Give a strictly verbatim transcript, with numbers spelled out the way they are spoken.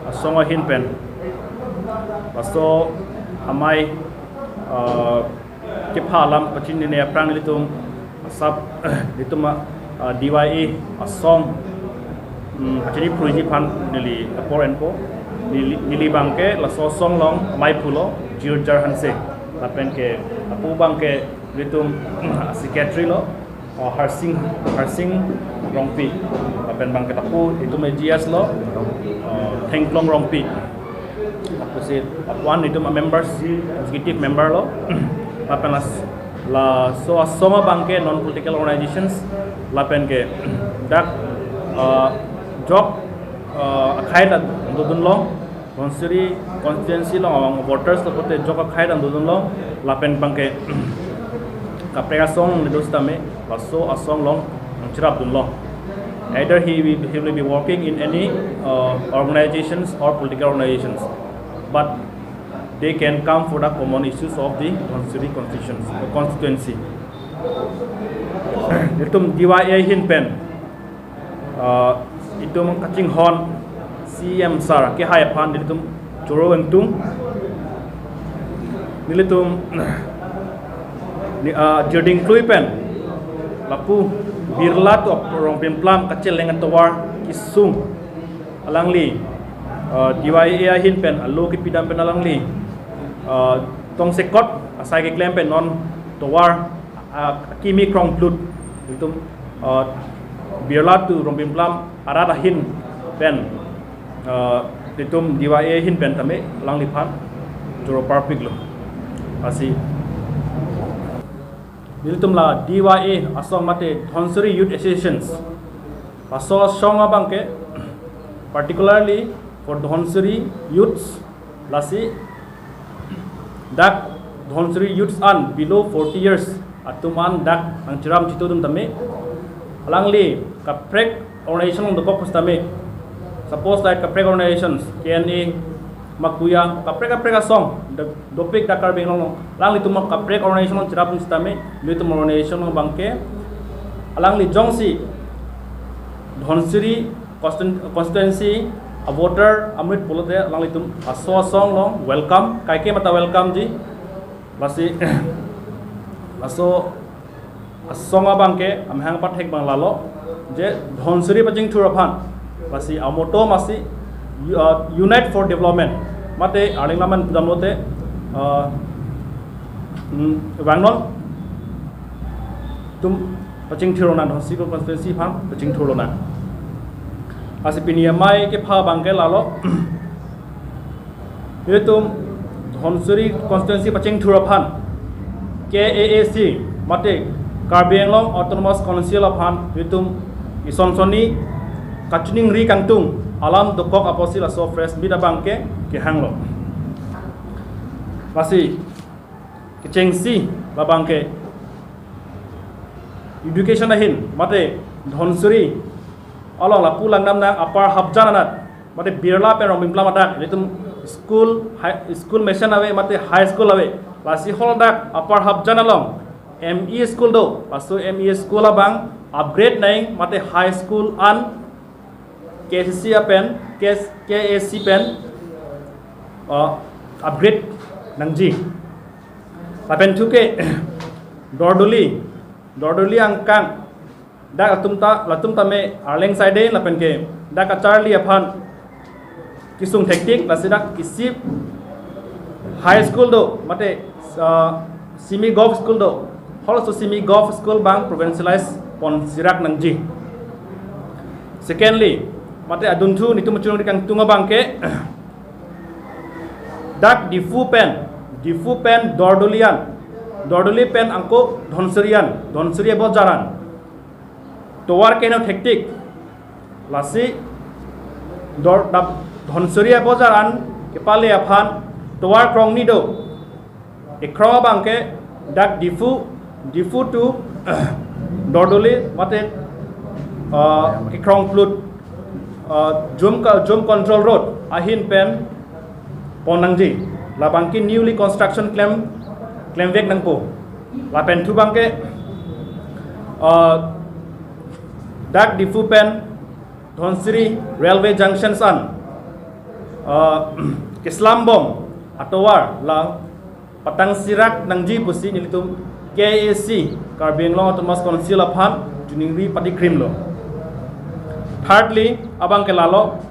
Asong ahin pen laso amei, uh, kepha alam pachinine aphrang nelitum asap nelitum, uh, D Y A asong, um, pachini phruji aphan neli apor enpo. Neli, neli abangke laso asong along amei pulo Jirjar Hanse. Lapen ke lapu abangke nelitum secretary lo, uh, Harsing, Harsing Rongpi. Lapen abangke lapu itum A G S lo, uh, Thengklong Rongpi. Lapusi lapu-an itum a members, executive member lo. Lapen las, laso asong abangke non political organizations. Lapen ke dak, uh, jok, uh, akhei ta dodunlo. Dhansiri constituency along abang voters lo pote jok akhei ta dodunlo. Lapen abangke kaprek asong neli do sitame laso asong along nangcherapdunlo. Either he will, he will be working in any, uh, organizations or political organizations, but they can come for the common issues of the Dhansiri constitutions, constituency. Nelitum D Y A ahin pen, uh, itum kachinghon C M sir kehai aphan nelitum choro ingtung. Nelitum ni, uh, Jirding Klui pen lapu Birla to Rongpimplam kacheleng atovar kesung alangli, uh, D Y A ahin pen alo kepidam pen alangli, uh, tongsekot asai keklem pen non tovar, uh, akimi krongplut itum, uh, Birla to Rongpimplam arat ahin pen, uh, itum D Y A ahin pen tame alangliphan choro parpiklo. Lasi nelitum la D Y A asong mate Dhansiri Youth Associations, laso asong abangke particularly for Dhansiri youths, lasi dak Dhansiri youths an below forty years atum an dak nangcherap chitodun tame alangli kaprek organization along dokok pusitame, suppose like kaprek organizations, K N A, Makuya, kaprek kaprek asong do, dopik dak Karbi Anglong along, alanglitum kaprek organization along cherap pusitame, nelitum organization along abangke alangli jongsi Dhansiri constitu-, constituency a voter amrit pulote alanglitum laso asong along welcome, kaike mata welcome ji. Lasi laso asong abangke amahang pathek abang lalo je Dhansiri pachingthur aphan. Lasi amoto masi, uh, Unite for Development mate arleng laman pudamlote, uh, mm, vangnon atum pachingthur lonang, Dhansiri constituency aphan pachingthur lonang. Lasi pini amei kepha abangke lalo. Itum Dhansiri constituency pachingthur aphan K A A C mate Karbi Anglong Autonomous Council aphan itum ison sonni kachiningri kangtung alam dokok apotsi laso press meet abangke kehanglo. Lasi kechengsi labangke education ahin mate Dhansiri along lapu langdamnang Upper Hapjan anat mate Birla pen Rongpimplam adak nelitum school, high, school mission ave mate high school ave. Lasi hol dak Upper Hapjan along M E school do, laso M E school abang upgrade nang mate high school an K C C pen, K, K A C pen, uh, upgrade nangji. Lapen thuke Dordoli, Dordoli angkang dak atum ta, latum tame arleng side lapen ke dak kacharli aphan kesung thektik, lasi dak isi high school do mate, uh, semi govt school do, hol laso semi govt school abang provincialize pon sirak nangji. Secondly, mate adunthu nelitum chunri kangtung abangke dak Diphu pen, Diphu pen Dordoli an, Dordoli pen angko Dhansiri an, Dhansiri abojar an tovar keno thektik. Lasi Dor, dap, Dhansiri abojar an kepale aphan tovar krongni do. Ekrong abangke dak Diphu, Diphu to Dordoli mate, uh, kekrong plut, uh, Jum ka, Jum Control Road ahin pen pon nangji. Labangke newly construction klem, klemvek nangpo. Lapen thu abangke, uh, dak Diphu pen Dhansiri railway junctions an Uh, keslambom atovar la patang sirak nangji pusi nelitum K A A C, Karbi Anglong Autonomous Council aphan chiningri patikrimlo. Thirdly, abang ke lalo,